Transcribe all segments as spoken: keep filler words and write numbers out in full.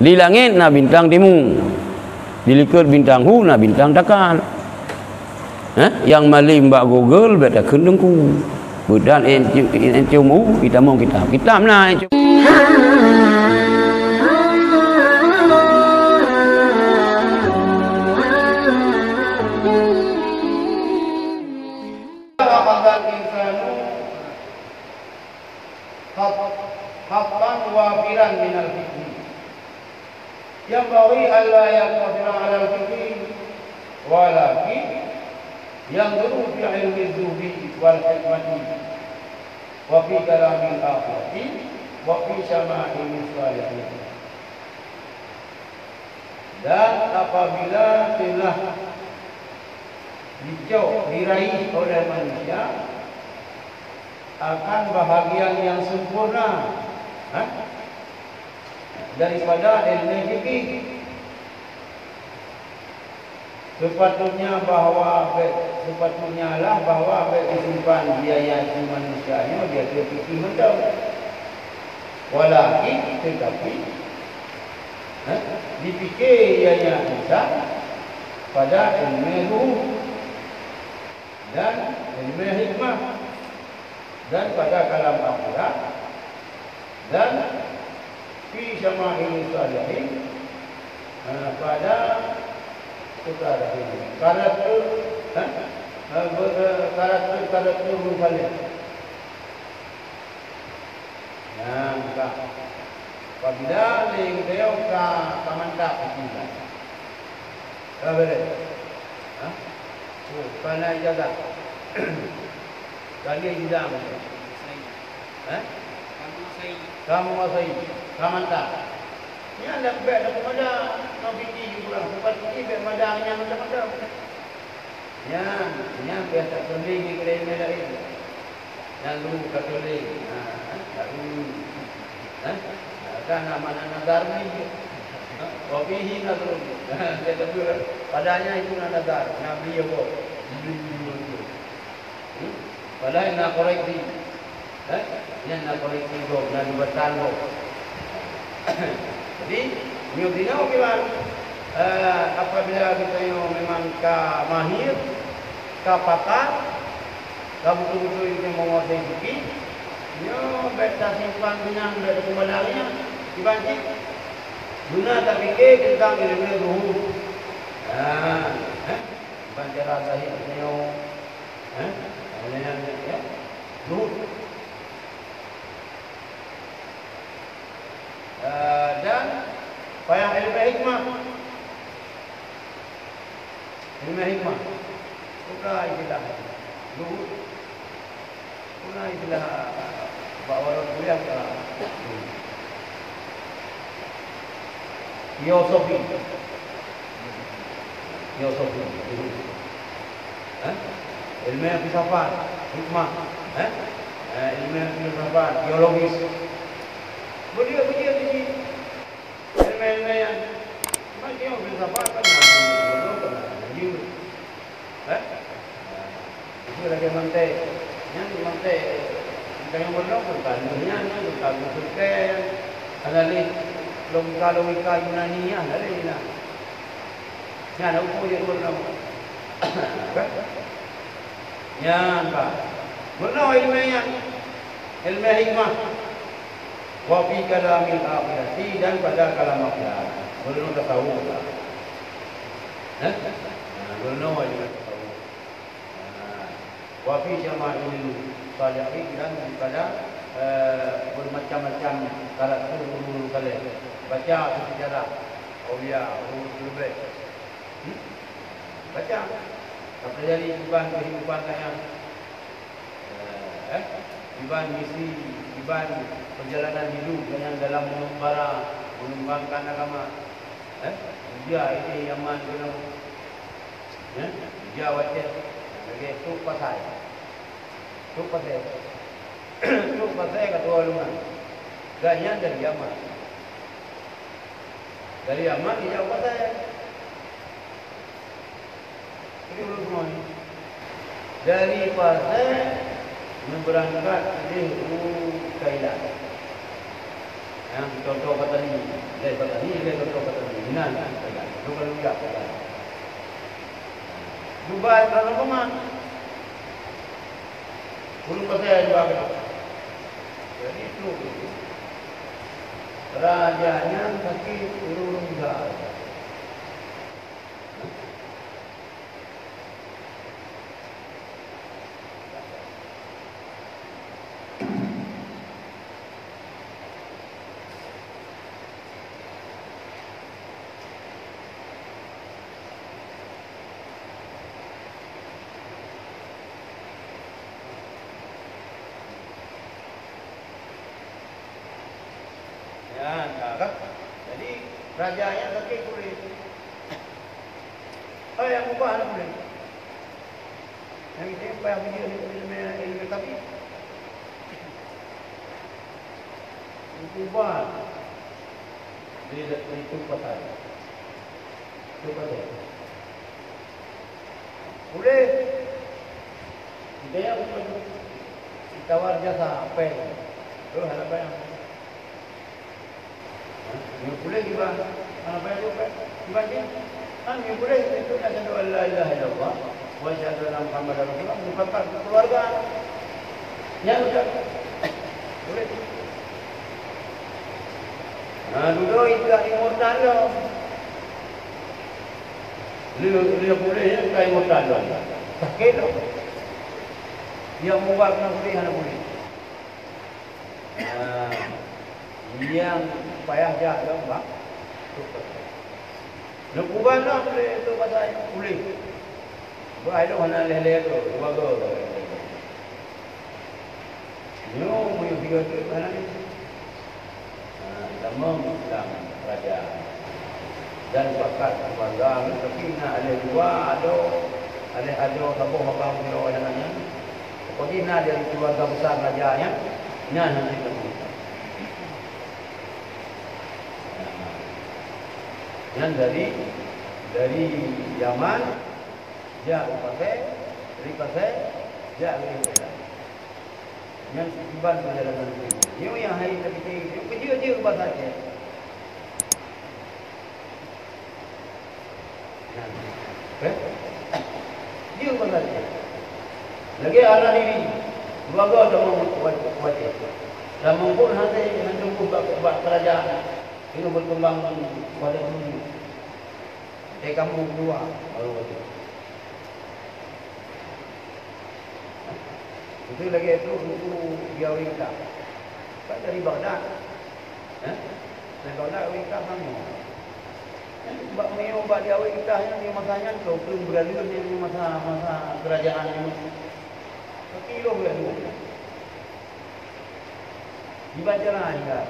Di langét na bintang timu, di likot bintang hu na bintang takat. Hah? Nyang malém bak Google bék takheun teungku. Beudan encum u itamong kitab. Kitab na encum. Akhadhal insanu khat-, khattan wafiran minal fikri. Yanbaghi alla yaqtasira alal fikri, walakin yanzuru fi ilmi zuhdi wal hikmati, wa fi kalamil akhirati, wa fi syama'il salihin. Dan apabila telah dicok, diraih oleh manusia akan bahagian yang sempurna, ha? Daripada ilmu fikih. Sepatutnya bahwa bék, sepatutnya lah bahwa bék disimpan biaya si manusia nyoe di ateueh fikih mantong. Walakin, tetapi, eh, dipike ianya insan pada ilmu ruh dan ilmu hikmah dan pada kalam akhirat dan fi syama'il salihin, eh, pada karakter, eh, eh, ber-, eh, karakter-karakter mursalin. Nyang ka, apabila lé geutanyoe ka, ka mantap hati, ka beureh. Ha? Oh, ka na ijazah. Ka lé ijazah. Ha? Ka menguasai. Ka mantap. Nyan dah bèk dah peumada, ngon piti jih kurang. Sebab piti bèk mada nyan macam-macam. Nyan, nyan biasa tuléh di geureume laén. Nyan lu ka tuléh. Ha, tak lu. Ha? Kan nama nazar ni. Ha? Wa fihi nazrun. Ha, dia sebut. Padanya itu na nazar. Nabi ya, boh. Hmm? Padahai na koreksi. Eh? Nyan na koreksi gob, na jabatan gob. Jadi, nyoe binoe kiban, eh, apabila geutanyoe memang ka mahir, ka pakar, ka beutôi-beutôi geutanyoe menguasai fikih, nyoe bèk tasimpan keunan, bèk tapeubalaria, kiban cit guna tapike teuntang ileumèe zuhud. Nah, eh? Kiban cara zahir geutanyoe. Eh? Oleh nyan, ya. Zuhud. Eh, dan payah ilmu hikmah. Ilmu hikmah. Bukan istilah zuhud. Bukan istilah bak orang kuliah ke. Filosofi. Filosofi. Ha? Ilmu filsafat, hikmah. Ha? Eh, ilmu filsafat, teologis. Beujeuet-beujeuet di sini. Ilmu-ilmu nyan. Cuma ilmu filsafat kan, ilmu, ilmu, ilmu. Eh? Itu lagi mantek. Nyan mantek. Bukan yang benar, bukan nyan, bukan bukan. Ada lagi logika-logika Yunani nyan, ada lagi nah. Nyan ukur je benar. Kan? Nyan, Pak. Benar ilmu nyan. Ilmu hikmah. Wa fi kalamil akhirati, dan pada kalam akhirat. Benar tasawuf lah. Eh? Nah, benar ilmu tasawuf. Nah, wa fi syama'il salihin, dan daripada, eh, bermacam-macam karakter ulul saleh. Baca sejarah aulia, ulul saleh. Hmm? Baca. Apa jadi kiban kehidupan saya? Eh, eh? Kiban misi, kiban perjalanan hidup dengan dalam mengembara, mengembangkan agama. Eh? Dia ini Yaman kena. Ya, ija watèe lagèe trok pasai. Trok pasai. Trok pasai ka tuwoe lôn. Gobnyan dari Yaman. Dari Yaman ija pasai. Jadi ulôn semuanya. Dari pasai neubeurangkat deh u Thailand. Nyang contoh Patani, dari Patani Inan, bukan luya. Dubai, kalau rumah. Ureuëng pasai dua kali. Jadi itu raja nyan sakit ureuëng Gaza. Ya, nah, kan? Jadi raja nyan sakét kureueng. Hai, nyang ubah aneuk kureueng. Nyang itu payah bujur ilmu, ilmu tabib. Ubah. Dia dah itu pasal. Itu pasal. Boleh. Dia yang ditawar jasa apa? Terus harapan. Nyoe puléh kiban, hana payah jok kan? Kiban jih. Kan nyoe puléh, itu asyhadu an la ilaha illallah wa asyhadu anna Muhammadar Rasulullah, meupakat keu keuluwarga. Nyan udah. Puléh. Nah, dudoe intat imurtad lom. Lé, lé puléh nyan ka imurtad lom. Sakét lom. Nyang mubat keunan puléh hana puléh. Nah, nyang payah jak lom bak. Neukuban lom lé tu pasal puléh. Bah, ilôn hana lé-lé tu, dua go. Nyoe meunyoe tiga tu hana lé. Nah, tamong Islam raja. Dan pakat keuluwarga, tapi na lé dua adoe, lé adoe saboh abang sidroe nyan. Pokoknya na dari keuluwarga besar raja nyan, nyan hana lé. Nyan dari, dari Yaman, jak u pasé, dari pasé, jak u Yaman. Nyan kiban peujalanan. Nyoe nyang hai tapike, nyoe keujeuet-jeuet basa Aceh. Nyan. Eh? Jeuet basa Aceh. Lagée arah diri. Dua go tamong u Aceh. Tamong pun hase nyang tumbuh bak, bak kerajaan. Ini berkembang pada dunia. Dari kampung dua baru ada. Itu lagi itu buku di Awita. Kan dari Baghdad. Eh? Dari Baghdad Awita sama. Kan bak meo bak di Awita nyan di masa nyan tu pun berlalu di masa, masa kerajaan ni. Tapi lo berlalu. Dibaca lah juga.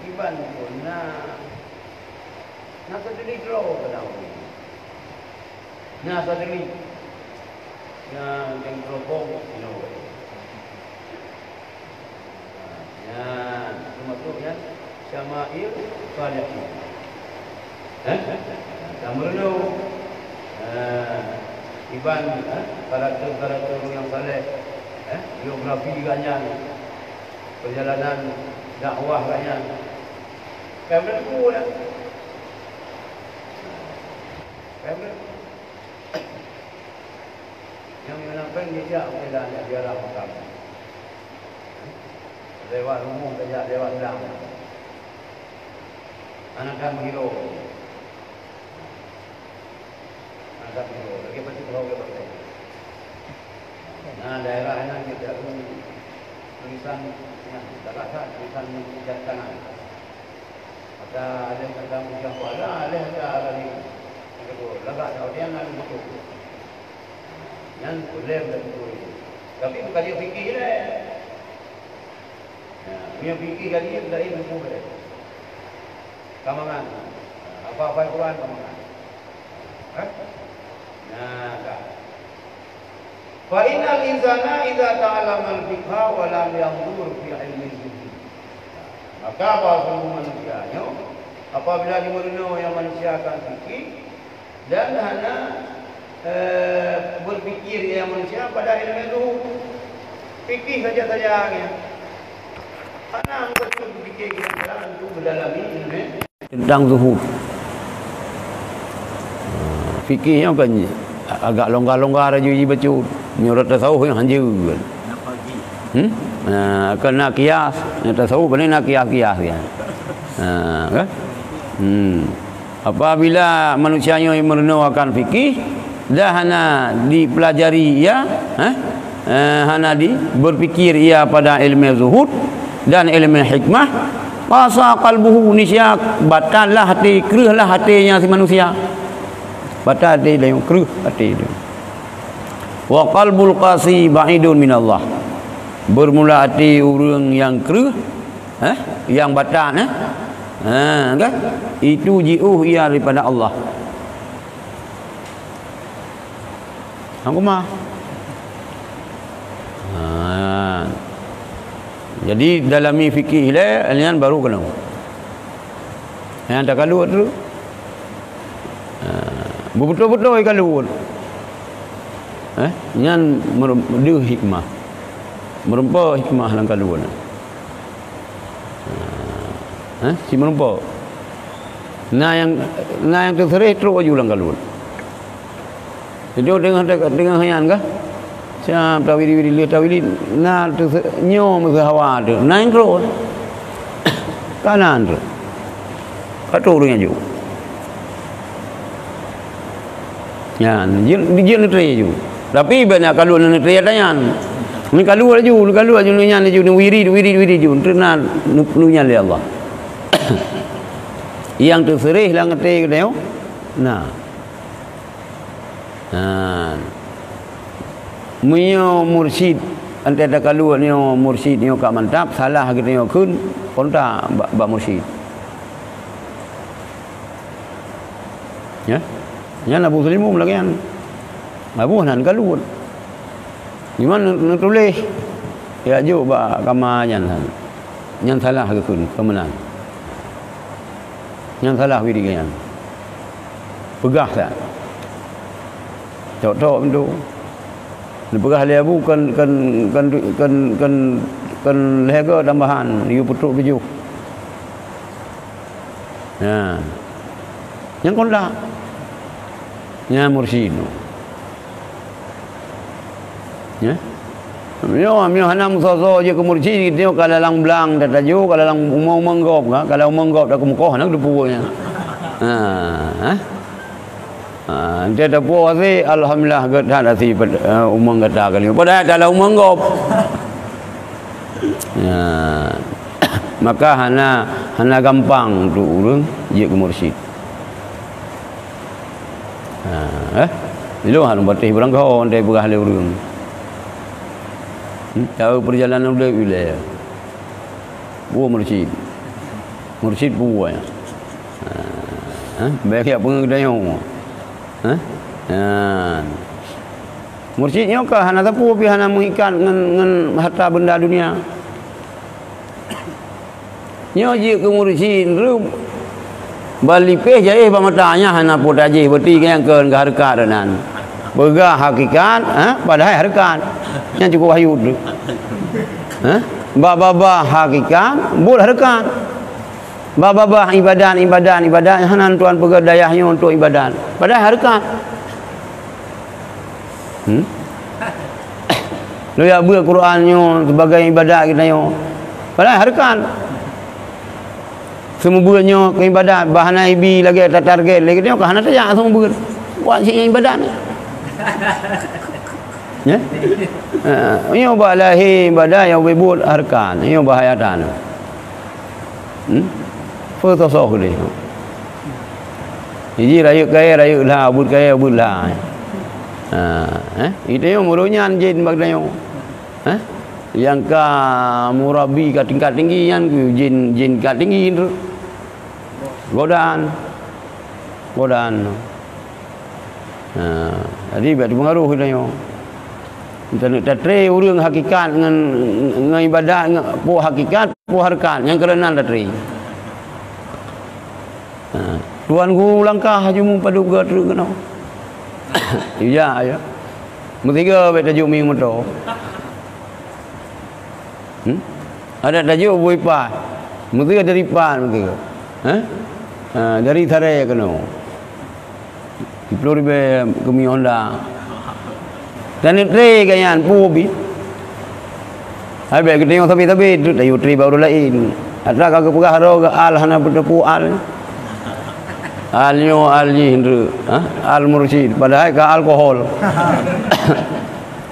Iban pun na, na satelit lo ke tahu. Na satelit. Na yang teropong, you know. Nah, termasuk yang Syama'il Salihin. Eh? Tamurno. Eh, iban, eh, karakter-karakter ureuëng nyang saleh. Eh, biografi gobnyan. Perjalanan dakwah gobnyan. Kan beutôi dah. Kan beutôi. Nyang meunan péng jijak u dalam ziarah makam. Lewat rumoh tajak lewat blang. Anakan biro. Anakan biro. Lagi pasti tahu ke pakai. Nah, daerah nyan kita tu tulisan yang tak rasa tulisan yang tangan. Ada, ada kata mudah kuala, ada, ada lagi. Yang kedua, lagak dah dia nak betul. Nyan ulem dan betul. Tapi bukan dia fikir je. Ya, dia fikir kan dia dari buku dia. Kamangan. Apa-apa Quran kamangan. Hah? Nah, dah. Fa innal insana idza ta'allamal fiqha wa lam yanzur fi ilmihi. Maka bahwa manusia nyoe apabila dimeurunoe nyang manusia akan fikih dan hana, eh, berpikir nyang manusia pada ilmu zuhud. Fikih saja-saja nyan. Hana meukeusut berpikir kira-kira untuk mendalami ilmu Teuntang zuhud. Fikih nyoe kan agak longgar-longgar laju jibacut. Nyoe rot tasawuf nyang hanjeuet. Hmm? Nah, kan na kias, nyoe tasawuf beuna na kias-kias kan. Nah, kan? Hmm. Apabila manusia nyoe meurunoe akan fikih, dah hana dipelajari ia, eh, eh, hana di berpikir ia pada ilmu zuhud dan ilmu hikmah, qasa qalbuhu, niscaya batal lah hati, kreuh lah hati nya si manusia. Batal hati dia, kreuh hati dia. Wa qalbul qasi ba'idun minallah. Bermula hati ureuëng yang kreuh, eh, yang batal, eh, ha, kan? Itu jiôh ia daripada Allah. Hang kumah. Ha. Jadi, dalami fikih lé, nyan baru keunoe. Nyang takalut tu. Ha. Beutôi-beutôi kalut. Eh, nyan meurem-, deuh hikmah. Meureumpok hikmah lam kalut. Ha. Eh, si meureumpok. Na nyang, na nyang teuseureh trok aju lam kalut. Itu teungoh, teungoh nyan kah? Siap tawili-wili, lheueh tawili, na teuseureh, nyoe meusahawa tu. Na nyang trok. Kanan tu. Ka trok ureuëng aju. Nyan, jeuet, jeuet neutré aju. Tapi bèk na kalut neutré ata nyan. Ni kalut aju, ni kalut aju, ni nyan aju, ni wirid, wirid, wirid aju. Teuma nu-, nu nyan lé Allah. Nyang teuseureh lam até geutanyoe, na. Nah. Meunyoe mursyid, antara takalut nyoe mursyid nyoe ka mantap, salah geutanyoe kheun, kontak bak, bak mursyid. Ya? Nyan Abu Sulimum lagèe nyan. Abu nan kalut. Di mana neutuléh? Ya jok bak kama nyan. Nyan salah geukheun, keumeunang. Nyan salah wirid nyan. Peugah that. Tok-tok pintoe. Neupeugah lé Abu kan, kan, kan, kan, kan lhèe go tambahan, yue peutrok tujoh. Nah. Nyang kondak. Nyan mursyid. Ya. Meunyoe, meunyoe hana meusoe-soe jeuet keu mursyid, geutanyoe ka lalang blang tatajoh, ka lalang umeung-umeung gob, ka, ka lalang umeung gob takeumoe hana geuteupeue nyan. Ha, ha. Ha, entah teupeue até, alhamdulillah, gét that até ped-, eh, umeung gata kali. Padahai ka lalang umeung gob. Ya. Maka hana, hana gampang untuk ureuëng jeuet keu mursyid. Ha, eh? Ilôn hana patéh beurangkaho, ndai peugah lé ureuëng. Hmm, tahu perjalanan udép ilée. Peue mursyid. Mursyid peue nyan. Ha, eh? Bèk jak peungeuh geutanyoe. Ha? Ha. Mursyid nyoe ka hana sapeue pih hana meuikat ngon, ngon harta benda dunia. Nyoe jeuet keu mursyid, ban lipéh jaéh bak mata, nyan hana peue tajéh, berarti nyang keu hareukat nan. Peugah hakikat, ha, padahai hareukat. Nyan cukup wahyu tu. Ha? Bak babah hakikat, buet hareukat. Bak babah ibadat, ibadat, ibadat, hana tuan peugah dayah nyoe untuk ibadat. Padahai hareukat. Hmm? Lôn jak beuet Quran nyoe sebagai ibadat geutanyoe. Padahai hareukat. Seumeubeuet nyoe keu ibadat, bah hana ibi lagèe tatarget lé geutanyoe ka hana tajak seumeubeuet. Buet cit nyang ibadat. Ya? Ha, nyoe bak lahé ibadat nyang ubé buet hareukat. Nyoe bahaya that. Hmm? Peue soe-soe keudeh? Jih rayeuk kayèe, rayeuk lha, ubeuet kayèe, ubeuet lha. Ha, eh? Geutanyoe meureuh nyan jén bak geutanyoe. Eh? Nyang ka murabi ka tingkat tinggi nyan, jén, jén tingkat tinggi tu. Godaan. Godaan. Ha, jadi bèk teupeungaruh geutanyoe. Taneuk tatré ureuëng hakikat ngon, ngon ibadat, ngon peue hakikat, peue hareukat, nyang keureuna tatré. Ha, tuan guru langkah haju meupadub geutrek keunoe. Ija, ya. Meusigoe bèk tajok mieng moto. Hmm? Adak tajok bui paih. Meusigoe dari paih meusigoe. Ha? Ha, dari Saré keunoe. Siplôh ribèe keu mi Honda. Dan tré gobnyan, peue bi. Hai, bèk geutanyoe sabe-sabe, tayue tré bak ureueng laén. Atra ka geupeugah droe, al hana beuteupeue al. Al nyoe al jih, ndeuek. Ha? Al mursyid. Padahai ka alkohol.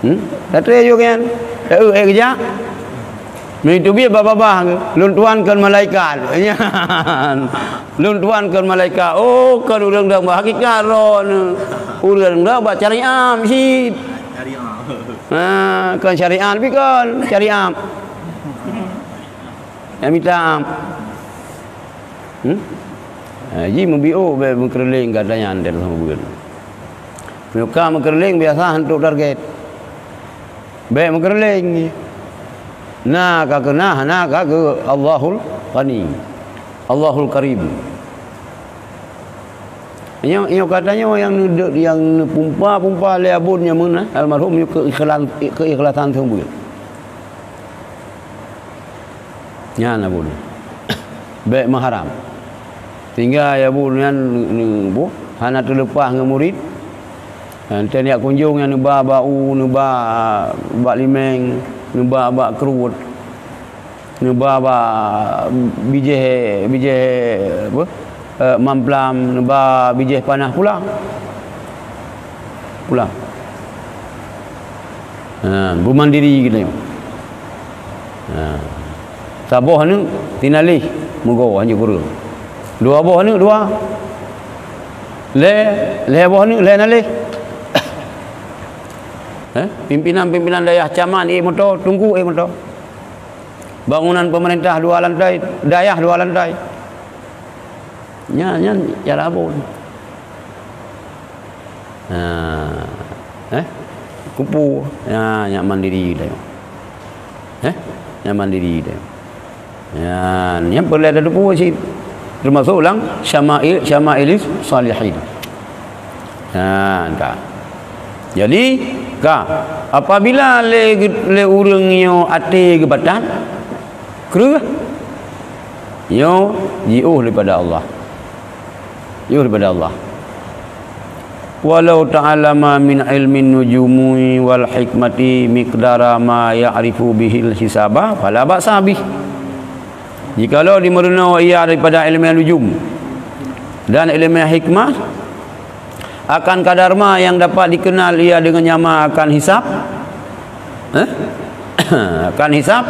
Hmm? Tatré yue nyan. Eh, eh, geujak. Meuteubiet babah-babah, lôn tuan kon malaikat. Nyan. Lôn tuan kon malaikat. Oh, kon ureueng dong bak hakikat droeneuh. Ureueng dong bak syariat cit. Ha, kon syariat, tapi kon syariat. Nyang mita am. Hmm? Ha, ji meubiôh bèk meukeureuléng gata nyan dari sama buleuen. Meunyoe ka meukeureuléng biasa hantom target. Bèk meukeureuléng. Na ka keu na, hana ka keu Allahul Ghani. Allahul Karim. Nyoe, nyoe gata nyoe nyang neudeuk, nyang neupumpa-pumpa lé abon nyoe meunan, almarhum nyoe keu ikhlasan, keu ikhlasan seumeubeuet. Nyan abon. Bèk meuharam. Sehingga ya bu nyan ne-, ne-, bu, hana teuleupah ngon murit. Entah neujak kunjong nyang neuba bak u, neuba bak limeng, neuba bak kruet, neuba bak bijéh, bijéh apa? Eh, mamplam, neuba bijéh panah pulang. Pulang. Ha, beumandiri geutanyoe. Ha. Saboh aneuk, tinaleh, meugoe hanjeuet kureueng. Dua boh aneuk, dua. Lhèe, lhèe boh aneuk, lhèe naleh. Eh, pimpinan-pimpinan dayah camat ék moto, teungku ék moto. Bangunan pemerintah dua lantai, dayah dua lantai. Nyan, nyan cara abon. Ha. Eh? Kupu. Ya, nyak mandiri dah. Eh? Nyak mandiri dah. Ya, nyan peureulèe tateupeue cit. Teumasok lam syama'il, syama'il salihin. Ha, ka. Jadi, ka, apabila lé, lé ureueng nyoe até geubatat, kreueh, nyoe jiôh daripada Allah. Jiôh daripada Allah. "Walau ta'allama min ilmin nujumi wal hikmati miqdara ma ya'rifu bihil hisaba, fala ba'sa bih." Jikalau dimeurunoe ia daripada ilmu nujum dan ilmu hikmah, akan kadar ma nyang dapat dikenal ia deungon nyama akan hisab, eh? Akan hisab,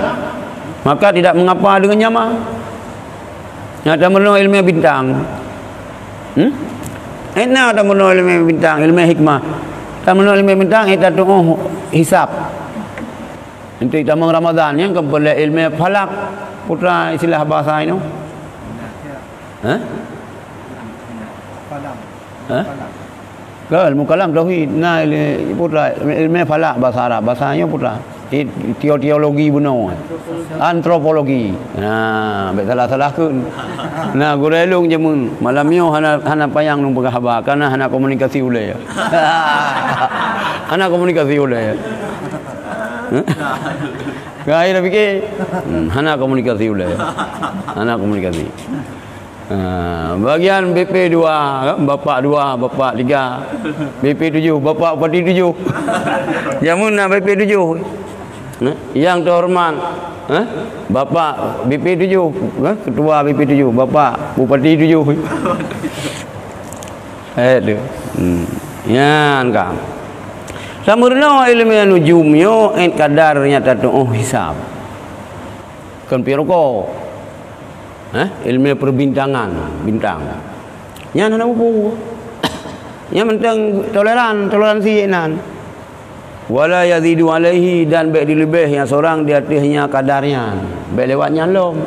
maka tidak mengapa deungon nyama. Nyang tameurunoe ilmu bintang. Hmm? Eh, na tameurunoe ilmu bintang, ilmu hikmah. Tameurunoe ilmu bintang, eh, tatu'oh hisab. Untuk tamong Ramadan, nyang keupeuleueh ilmu falak, putra istilah bahasa inoe. Hah? Hah? Ke ilmu kalam tauhid, na ilmu putra, ilmu falak bahasa Arab, bahasa nyoe putra. It-, teo-, teologi bunoe. Antropologi. Nah, bèk salah-salah kheun. Nah, gurèe lôn jameun. Malam nyoe hana, hana panyang lôn peugah haba, karena hana komunikasi ulèe. Hana komunikasi ulèe. Hah? Ka akhé tapiké. Hmm, hana komunikasi ulèe. Hana komunikasi. Ha, bagian B P dua, kan? Bapak dua, bapak tiga. B P tujuh, bapak bupati tujuh. Jameun na B P tujuh. Nah, yang terhormat, ha? Bapak B P tujuh, ha? Ketua B P tujuh, bapak bupati tujuh. Eh, tu. Hmm. Nyan ka. Sameurunoe ilmu nujum nyoe, eh, kadar nyata tu'oh hisab. Kon pi rukok. Hah? Ilmu perbintangan, bintang. Nyan hana mupu. Nyang penting toleran, toleransi nan. Wala yazidu alaihi, dan bèk dileubeh nyang seurang di ateueh nya kadar nyan. Bèk lewat nyan lom.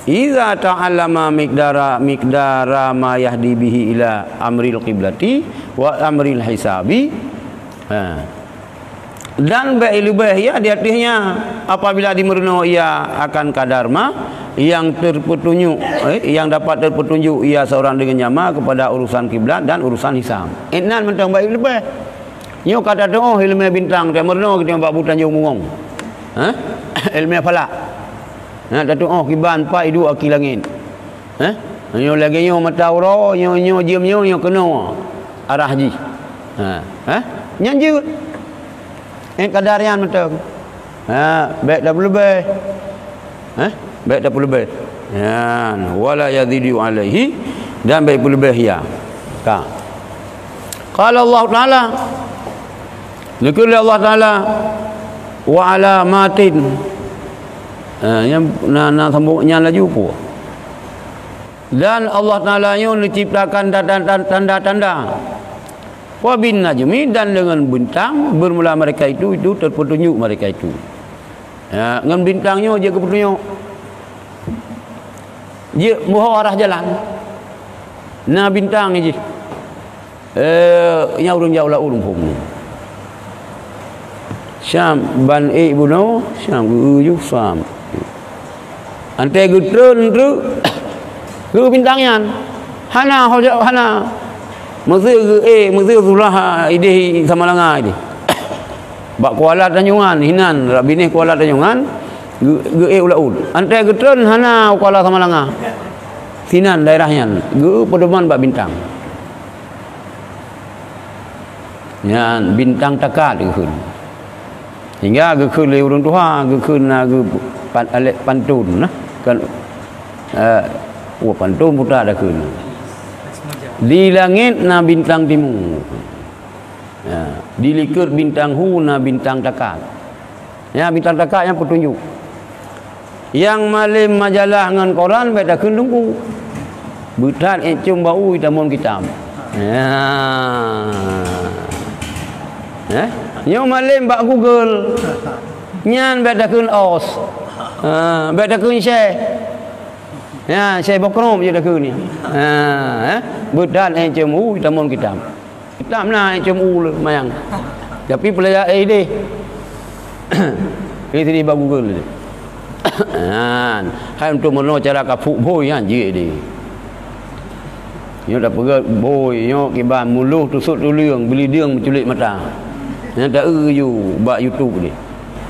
Iza ta'allama miqdara, miqdara ma yahdi bihi ila amril qiblati wa amril hisabi. Ha. Dan bèk ileubeh ia di ateueh nya, apabila dimeurunoe ia akan kadar ma yang terpetunjuk, eh, yang dapat terpetunjuk ia seorang dengan nyama kepada urusan kiblat dan urusan hisab. Inan mantong bèk ileubeh. Nyoe ka tatu'oh ilmu bintang, tameurunoe geutanyoe bak Bu Tanjong Bungong. Hah? Ilmu falak. Nah, tatu'oh kiban pat iduek aki langét. Hah? Nyoe lagèe nyoe mata uroe, nyoe, nyoe jeuem nyoe, nyoe keunoe arah jih. Ha, ha? Nyan jeuet. Eh, kadar nyan mantong. Ha, bèk tapeuleubèh. Ha? Bèk tapeuleubèh. Nyan, wala yazidu alaihi, dan bèk peuleubèh ya. Ka. Qala Allah Taala, dikheun lé Allah Taala, "Wa alamatin." Ha, nyan na, na sambung nyan laju peue? Dan Allah Taala nyoe neuciptakan tanda-tanda. "Wa bin najmi," dan dengan bintang bermula mereka itu, itu terpetunjuk mereka itu. Ya, ngon bintang nyoe jeuet keu peutunyok. Jeuet meuho arah jalan. Na bintang jih. Eh, nyang ureueng jak u laôt muphom. Syam ban ék bunoe, Syam geu-eu ju Syam. Antée geutreun treuk, geu bintang nyan. Hana ho jak, hana. Meuseu geu-, eh, meuseu Zulaha idéh Samalanga idéh. Bak Kuala Tanjongan, hinan, rab binéh Kuala Tanjongan, geu-, geu-, eh, u laôt. Antée geutreun hana u Kuala Samalanga. Sinan daerah nyan, geu-, peudoman bak bintang. Nyan bintang takat geukheun. Hingga geukheun lé ureueng tuha, geukheun na geu-, pan-, alet pantôn, nah. Kan, eh, wah, pantôn putra dah kheun. Di langét na bintang timu. Ya, di likot bintang hu na bintang takat. Ya, bintang takat nyan peutunjuk. Nyang malém majalah ngon koran bèk takheun teungku. Beuthat ék com bak u tamong kitab. Ya. Eh? Nyoe malém bak Google. Nyan bèk takheun os. Ha, bèk takheun syeh. Ya, syeh bokrop je takheun ni. Ha, eh? Beuthat ék com u tamong kitab. Kitab na ék com u le mayang. Tapi peulajah eh idéh. Ini sini bak Google tu. Han, hai untuk meurunoe cara kapuk bhôi nyan jeuet deh. Nyoe tapeugah bhôi, nyoe kiban muloh tusot tuleueng, beulideueng meuculék mata. Nyan ta-eu ju bak YouTube deh.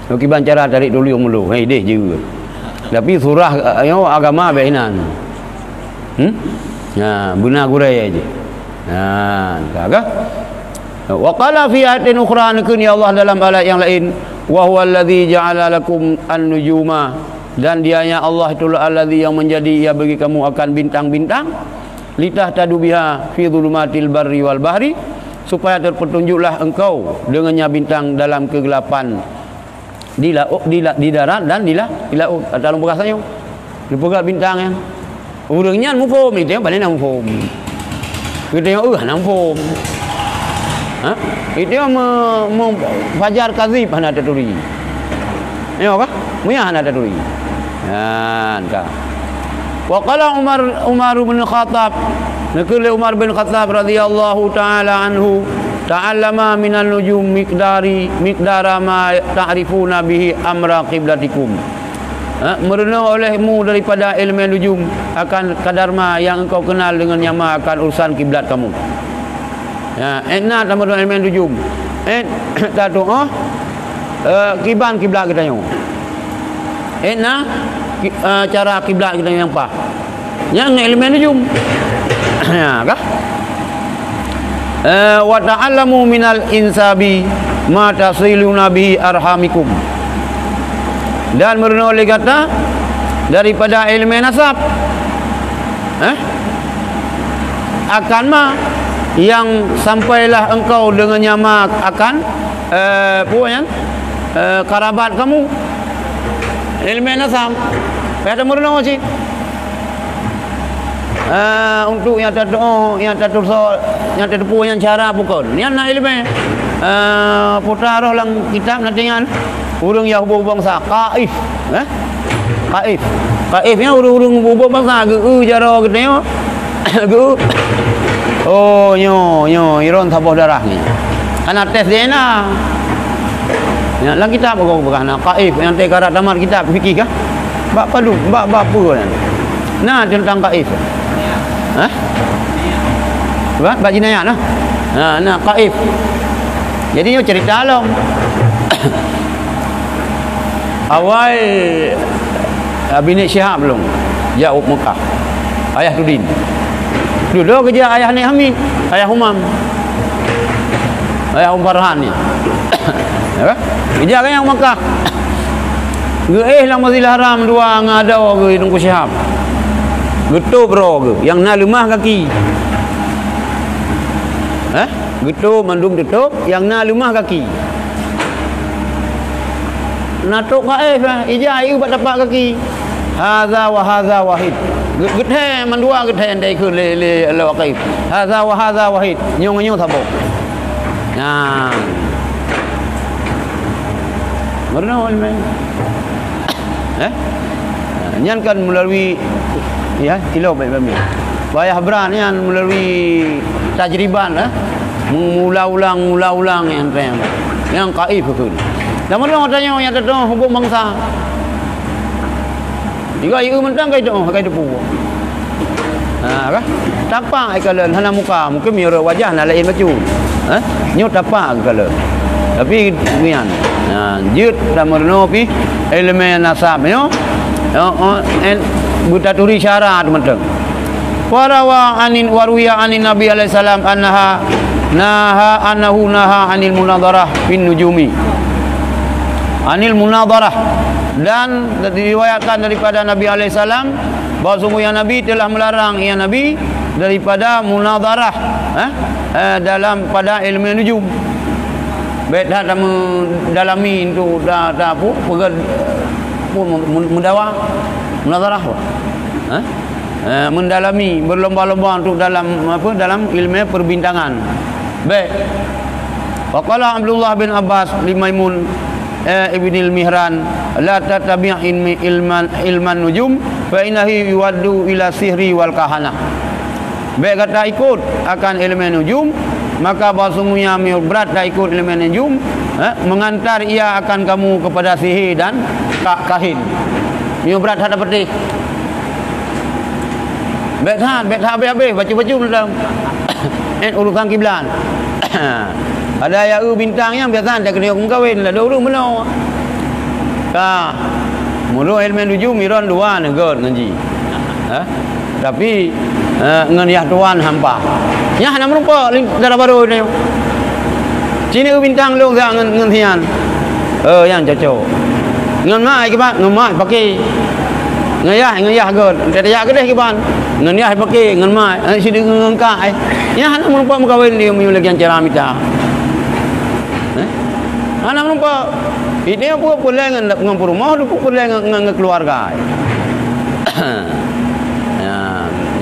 Nyoe kiban cara tarék tuleueng muloh, hai deh jeuet. Tapi surah, eh, nyoe agama bèk inan. Hmm? Nah, beuna gurèe jih. Nah, ka kah? Wa qala fi ayatin ukhra, neukheun ya Allah dalam ayat nyang laén, "Wa huwa alladzi ja'ala lakum an-nujuma," dan Dianya Allah itulah alladzi yang menjadi Ia bagi kamu akan bintang-bintang, "litahtadu biha fi dhulumatil barri wal bahri," supaya terpetunjuklah engkau dengannya bintang dalam kegelapan di laôt, di la-, di darat dan di la-, di laôt. Ata lôn peugah tanyoe. Lôn peugah bintang nyan. Ureueng nyan muphom, geutanyoe paléng na muphom. Geutanyoe, eh, hana muphom. Ha? Geutanyoe me-, me-, fajar kazib hana taturi. Nyoe kah? Meunyo hana taturi. Nyan ka. Wa qala Umar, Umar bin Khattab, neukheun lé Umar bin Khattab radhiyallahu ta'ala anhu, "Ta'allama minan nujum miqdari, miqdara ma ta'rifuna bihi amra qiblatikum." Ha, meurunoe olehmu daripada ileumèe nujum akan kadar ma nyang engkau kenal dengan nyama akan urusan kiblat kamu. Ya, ék na tameurunoe ileumèe nujum. Ék tatu'oh, eh, kiban kiblat geutanyoe. Ék na ki-, eh, cara kiblat geutanyoe nyang paih. Nyan ngon ileumèe nujum. Ya, kah? Eh, "Wa ta'allamu minal insabi ma tasiluna bihi arhamikum." Dan meurunoe lé gata daripada ileumèe nasab. Eh? Akan ma yang sampailah engkau dengan nyama akan, eh, peue nyan? Eh, karabat kamu. Ileumèe nasab. Payah tameurunoe cit. Eh, untuk nyang tatu'oh, nyang tatusoe, nyang tateupeue nyan cara bukon. Nyan na ileumèe. Eh, putra roh lam kitab nanti nyan. Ureueng nyang hubong bansa, Qaif. Eh? Qaif. Qaif nyan ureueng-ureueng hubong bansa, geu-eu jaroe geutanyoe. Geu-eu. Oh, nyoe, nyoe, iron saboh darah ni. Hana tes D N A. Ya, lam kitab aku peugah na Qaif, nyang teuka rata tamat kitab fikih kah? Bak padum, bak, bak peue nyan? Na teuntang Qaif. Hah? Bak, bak jinayat nah. Ha, na Qaif. Jadi nyoe cerita lom. Awai Abi Nik Syihab lom jak u Mekah. Ayah Tudin. Dudoe geujak ayah Nek Hamid, ayah Umam. Ayah Umam Farhan nyan. Ya kan? Geujak kan nyang Makkah. Geuéh lam Masjidil Haram dua ngon adoe geuh Teungku Syihab. Geutôb droe geuh nyang na leumah gaki. Hah? Geutôb mandum teutôb nyang na leumah gaki. Na trok ka éh, ija ieu bak tapak gaki. Haza wa haza wahid. Ge-, geuthèe mandua geuthèe ndai keu lé, lé, lé wakai. Haza wa haza wahid. Nyoe ngon nyoe saboh. Nah. Meurunoe ileumèe. Eh? Nyan kan meulalu, ya, ilo baik-baik. Payah brat nyan meulalu tajriban, eh. Meulang-ulang, ulang-ulang nyan tem. Nyang kaif beutôi. Dan meurunoe tanyoe nyang teutueng hubung bansa. Jika ieu mantong kai teuh, kai teupeue. Ha, kan? Tapak ikalon hana muka, mungkin meunurot wajah na laén bacut. Ha? Nyoe tapak ikalon. Tapi nyan. Ha, jeuet tameurunoe pih ileumèe nasab nyoe. Oh, oh, en, beutaturi syarat mantong. Warawa anin, waruya anin Nabi alaihi salam annaha naha, annahu naha anil munadharah bin nujumi. Anil munadharah, dan diriwayatkan daripada Nabi alaihi salam bahwa sungguhnya Nabi telah melarang, ya Nabi, daripada munadharah, eh, eh, dalam pada ilmu nujum. Bèk that tameudalami untuk ta, ta, apa, peugah, apa, mu-, mu-, meudawa, munadharah, apa? Eh? Eh, mendalami, berlomba-lomba untuk dalam, apa, dalam ilmu perbintangan. Bèk. Wa qala Abdullah bin Abbas li Maimun, eh, ibnil Mihran, "La tattabi' ilmi, ilman, ilman nujum, fa innahu yuaddu ila sihri wal kahanah." Bèk gata ikut akan ileumèe nujum, maka bahwasungguhnya meunyoe brat taikut ileumèe nujum, eh, mengantar ia akan kamu kepada sihir dan ka-, kahin. Meunyoe brat that tapatéh. Bèk that, bèk that habéh-habéh, bacut-bacut mantong. Eh, urusan kiblat. Ada ya eu bintang nyang biasa dak keuneuk meukawen, ladôm ureueng meunoe. Ka, meunurot ileumèe nujum, Iran dua neugöt ngon jih. Ha? Tapi, eh, ngon yah tuan hampa. Nyan hana meurumpok ling-, dara barô nyoe. Cit na eu bintang lôn siat ngon, ngon sian. Eh, nyang cocok. Ngon mak kiban, ngon mak paké. Ngon yah, ngon yah göt. Teuyak keudeh kiban. Ngon yah paké, ngon mak, eh, sideueng ngon kak, eh. Nyan hana meurumpok meukawen di meunyoe lagèe cara mita. Eh? Hana meurumpok. Itu pun peureulèe ngon, ngon peurumoh, pun peureulèe ngon, ngon, ngon keuluwarga. Ya,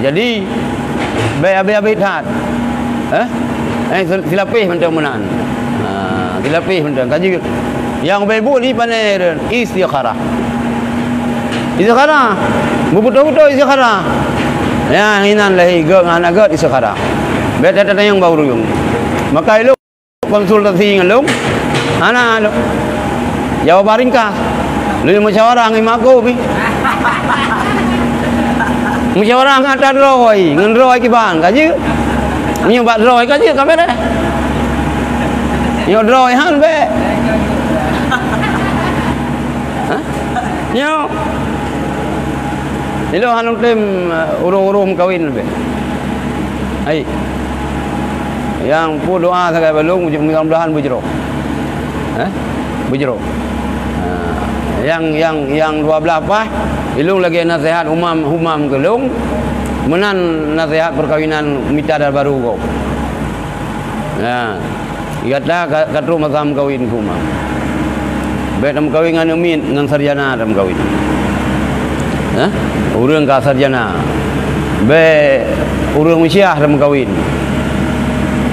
jadi, bèk abéh-abéh that. Eh? Eh, sil-, silapéh mantong meunan. Ha, silapéh mantong. Ka jeuet. Nyang bèk buet ni pane istikharah. Istikharah. Beutôi-beutôi istikharah. Ya, inan lahé göt ngon aneuk göt istikharah. Bèk that tanyong bak ureueng. Maka ilôn konsultasi ngon lôn, hana lôn. Jawaban ringkas. Lôn musyawarah ngon mak ku pih. Musyawarah ngon ata droe, ngon droe kiban, ka jeuet. Nyoe bak droe ka jeuet ka beureh. Nyoe droe han bèk. Hah? Nyoe. Ilôn han lôn tem, eh, ureueng-ureueng meukawen leubeh. Hai. Nyang peue doa sagai bak lôn, mudah-mudahan beujroh. Eh? Beujroh. Ha. Nyang, nyang, nyang dua blaih paih, ilôn lagèe naseuhat umam, umam keu lôn. Meunan naseuhat peukawinan mita dara barô gob. Nah. Gata ka, ka trok masa meukawen keu umam. Bèk tameukawen ngon aneuk miet, ngon sarjana tameukawen. Hah? Ureueng ka sarjana. Bèk ureueng meusyah tameukawen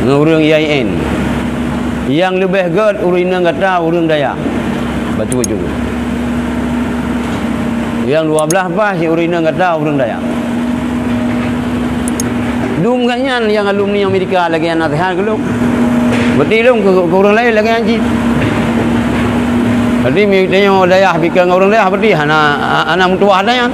ngon ureueng I A I N. Nyang leubeh göt ureueng inong gata ureueng dayah. Bacut-bacut. Nyang dua blaih paih cit ureueng inong gata ureueng dayah. Dum gobnyan nyang alumni Amerika lagèe nyan naseuhat keu lôn. Berarti lôn keu, keu ureueng laén lagèe nyan cit. Berarti meunyoe tanyoe dayah pike ngon ureueng dayah, berarti hana, hana meutuwah ata nyan.